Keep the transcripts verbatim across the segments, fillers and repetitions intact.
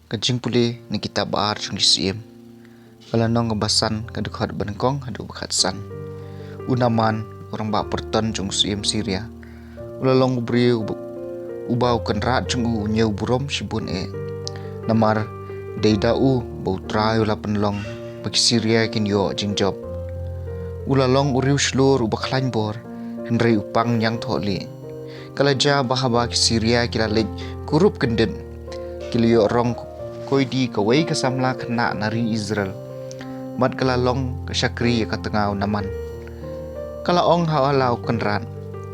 Ka jingpule na kitab ba ar jong ki Syiem. Ka lynnong kaba san, ka dkhot ba nyngkong haduh ba khatsan. U Naman, u rangbah pyrton jong u syiem Syria, u la long u briew uba, uba u kynrad jong u u ñiew burom shibun eh. Namar dei da u ba U Trai u la pynlong ba ki Syria kin ïoh jingjop. U la long u riewshlur uba khlaiñ bor, hynrei u pang ñiangthohlieh. Ka la jia ba haba ki Syria ki la leit kurup kyndit, ki la ïoh rong koidi kawei ka samla khynnah na ri Israel, bad ka la long ka shakri ïa ka tnga u Naman. Ka la ong ha la u kynrad,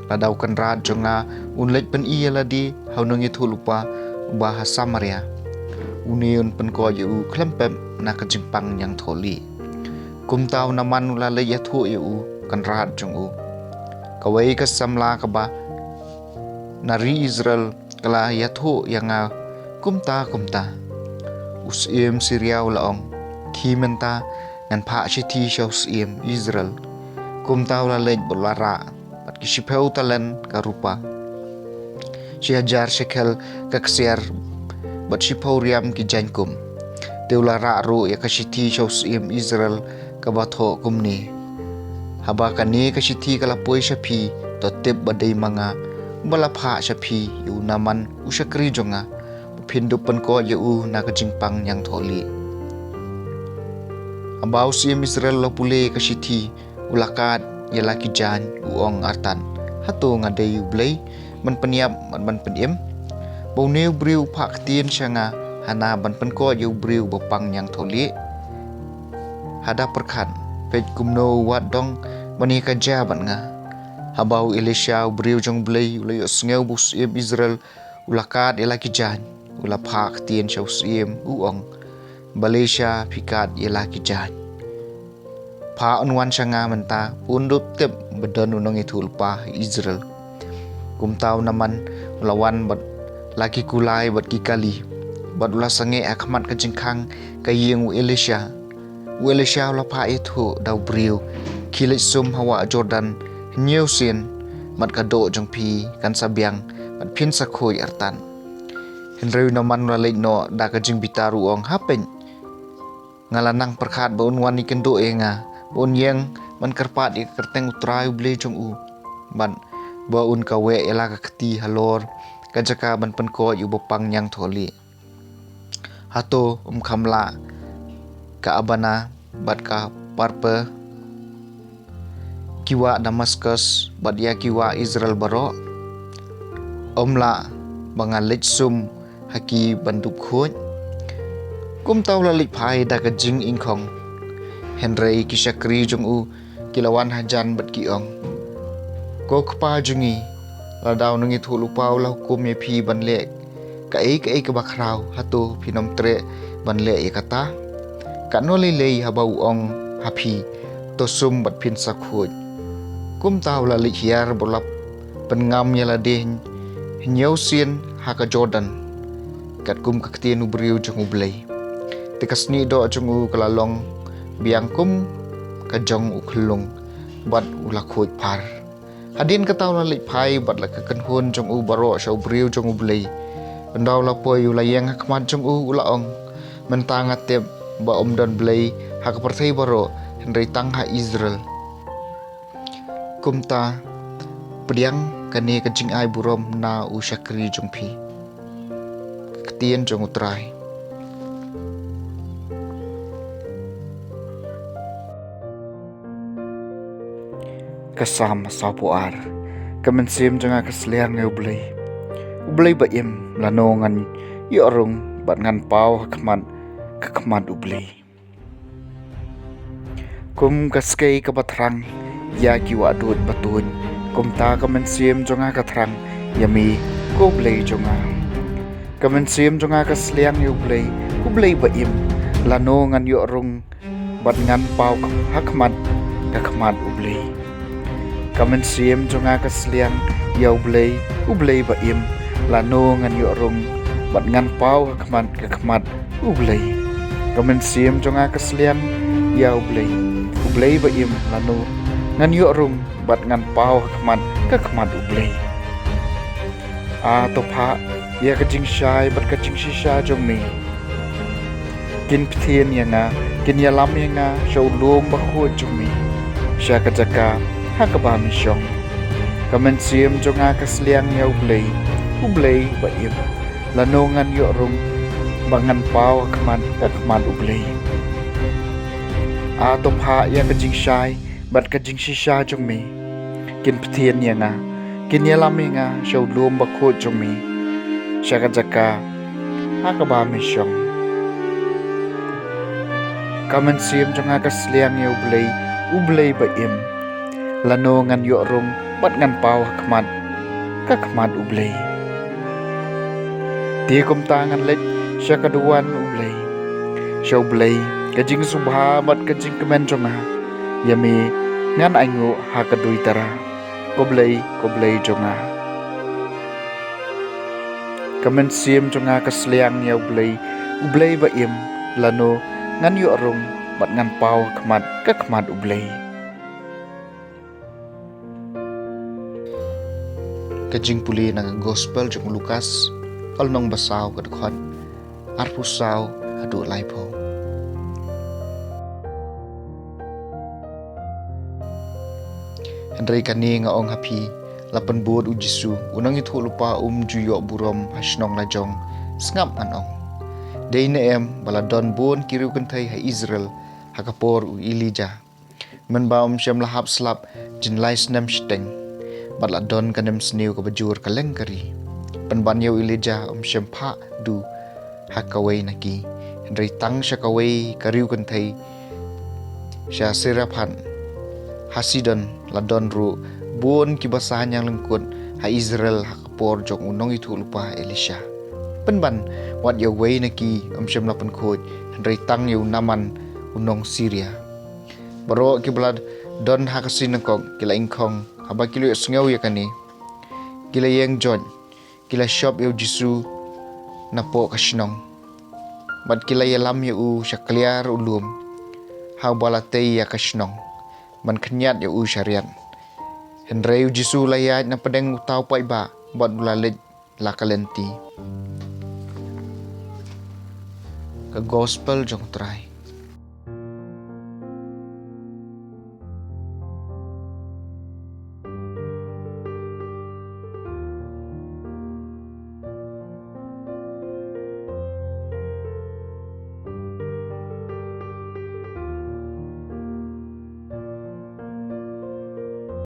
lada u kynrad jong nga un leit pyni ïa lade ha u nongïathuhlypa uba ha Samaria, une un pynkoit ïa u khlem pep na ka jingpang ñiangthohlieh. Kumta u Naman u la leit ïathuh ïa u kynrad jong u. Kawei ka samla kaba na ri Israel ka la ïathuh ïa nga kumta kumta. U syiem Syria u la ong, khie mynta ngan phah shithi sha u syiem Israel. Kumta u la leit bad u la rah bad ki shiphew talent ka rupa, shi hajar shekel ka ksiar, bad shiphew riam ki jaiñkum. Te u la rah ruh ïa ka shithi sha u syiem Israel kaba thoh kumne: Haba kane ka shithi ka la poi sha phi, to tip ba dei ma nga ba la phah sha phi ïa u Naman u shakri jong nga, ba phin dup pynkoit ïa u na ka jingpang ñiangthohlieh. Haba u syiem Israel u la pule ka shithi, u la kad ïa la ki jaiñ, u ong artat, hato nga dei U Blei ban pynïap bad ban pynim, ba une u briew u phah ktien sha nga hana ban pynkoit ïa u briew ba pang ñiangthohlieh? Hada pyrkhat, peit kumno u wad dong ban ïa ka jia bad nga. Haba u Elisha u briew jong U Blei u la ïohsngew ba u syiem Israel u la kad ïa la ki jaiñ, u la phah ktien sha u syiem, u ong, balei sha phi kad ïa la ki jaiñ? Phah un wan sha nga mynta, un dup tip ba don u nongïathuhlypa ha Israel. Kumta u Naman u la wan bad la ki kulai bad ki kali, bad u la sangeh ha khmat ka jingkhang ka ïing u Elisha. U Elisha u la phah ïathuh da u briew, khie leit sum ha wah Jordan hynñiew sien, bad ka doh jong phi kan sa biang bad phin sa khuid artat. Hynrei u Naman u la leit noh da ka jingbitar, u ong, ha peit, nga la nang pyrkhat ba un wan ïakynduh ïa nga, ba un ïeng ban kyrpad ïa ka kyrteng U Trai U Blei jong u, bad ba un kaweh ïa la ka kti halor ka jaka ban pynkoit ïa u ba pang ñiangthohlieh. Hato ym kham lah ka Abana bad ka Parpar, ki wah Damaskus bad ïa ki wah Israel baroh? Ym lah ba nga leit sum ha ki ban dup khuid? Kumta u la leit phai da ka jingïngkhong. Hynrei ki shakri jong u ki la wan hajan bad ki ong, ko kpa jong ngi, lada u nongïathuhlypa u la hukum ïa phi ban leh kaei kaei kaba khraw, hato phin ym treh ban leh ïa kata? Katno lei lei haba u ong ha phi, to sum bad phin sa khuid. Kumta u la leit hiar bad u la pynngam ïa lade hynñiew sien ha ka Jordan, katkum ka ktien u briew jong U Blei. Te ka snieh doh jong u ka la long biang kum ka jong u khyllung, bad u la khuid phar. Hadien kata u la leit phai bad la ka kynhun jong u baroh sha u briew jong U Blei. Ynda u la poi u la ïeng ha khmat jong u, u la ong, mynta nga tip ba ym don Blei ha ka pyrthei baroh, hynrei tang ha Israel. Kumta pdiang kane ka jingai burom na u shakri jong phi. Ka ktien jong U Trai. Ka Salm sawphew ar. Ka mynsiem jong nga ka sliang ïa U Blei. U Blei ba im, lano ngan ïoh rung bad ngan paw ha khmat, ha khmat U Blei. Kum ka skei kaba thrang ïa ki wahduid ba tuid, kumta ka mynsiem jong nga ka thrang ïa me, ko Blei jong nga. Ka mynsiem jong nga ka sliang ïa U Blei, U Blei ba im, lano ngan ïoh rung bad ngan paw ha khmat, ha khmat U Blei. Ka mynsiem jong nga ka sliang ïa U Blei, U Blei ba im, lano ngan ïoh rung bad ngan paw ha khmat, ha khmat U Blei. Ka mynsiem jong nga ka sliang ïa U Blei, U Blei ba im, lano ngan ïoh rung bad ngan paw ha khmat, ha khmat U Blei. A to phah ïa ka jingshai bad ka jingshisha jong me. Kin ptien ïa nga, kin ïalam ïa nga sha u lum bakhuid jong me, sha ka jaka ha kaba me shong. Ka mynsiem jong nga ka sliang ïa U Blei, U Blei ba im. Lano ngan ïoh rung, ba ngan paw ha khmat, ha khmat U Blei. A to phah ïa ka jingshai bad ka jingshisha jong me. Kin ptien ïa nga, kin ïalam ïa nga sha u lum bakhuid jong me, sha ka jaka ha kaba me shong. Ka mynsiem jong nga ka sliang ïa U Blei, U Blei ba im. Lano ngan ïoh rung bad ngan paw ha khmat, ka khmat U Blei. Te kumta ngan leit sha ka duwan U Blei, sha U Blei, ka jingsngewbha bad ka jingkmen jong nga. Ïa me ngan ainguh ha ka duitara. Ko Blei, ko Blei jong nga. Ka mynsiem jong nga ka sliang ïa U Blei, U Blei ba im. Lano ngan ïoh rung bad ngan paw ha khmat, ka khmat U Blei. Ka jingpule na ka Gospel jong u Lukas, ka lynnong ba saw, ka dkhot arphew saw haduh laiphew. Hynrei kane nga ong ha phi, la pynbud u Jisu, u nongïathuhlypa um ju ïoh burom ha shnong la jong. Sngap, ngan ong. Dei ne em ba la don bun ki riewkynthei ha Israel ha ka por u Elijah, mynba um shym la hap slap jin lai snem shiteng, bad la don ka nemsniew kaba jur kylleng ka ri. Pynban ïa u Elijah um shym phah duh ha kawei na ki, hynrei tang sha kawei ka riewkynthei, sha Sarephath ha Sidon. La don ruh bun ki basa ñianglyngkut ha Israel ha ka por jong u nongïathuhlypa Elisha. Pynban wat ïa uwei na ki um shym la pynkhuid, hynrei tang ïa u Naaman, u nong Syria. Baroh kiba la don ha ka synagog ki la ingkhong haba ki la ïohsngew ïa kane. Ki la ïeng joit, ki la shop ïa u Jisu napoh ka shnong, bad ki la ïalam ïa u sha kliar u lum, ha uba la tei ïa ka shnong, ban khñiat ïa u sha riat. Hynrei u Jisu u la ïaid na pdeng uta u paidbah, bad u la leit la ka lynti. Ka Gospel jong u Trai.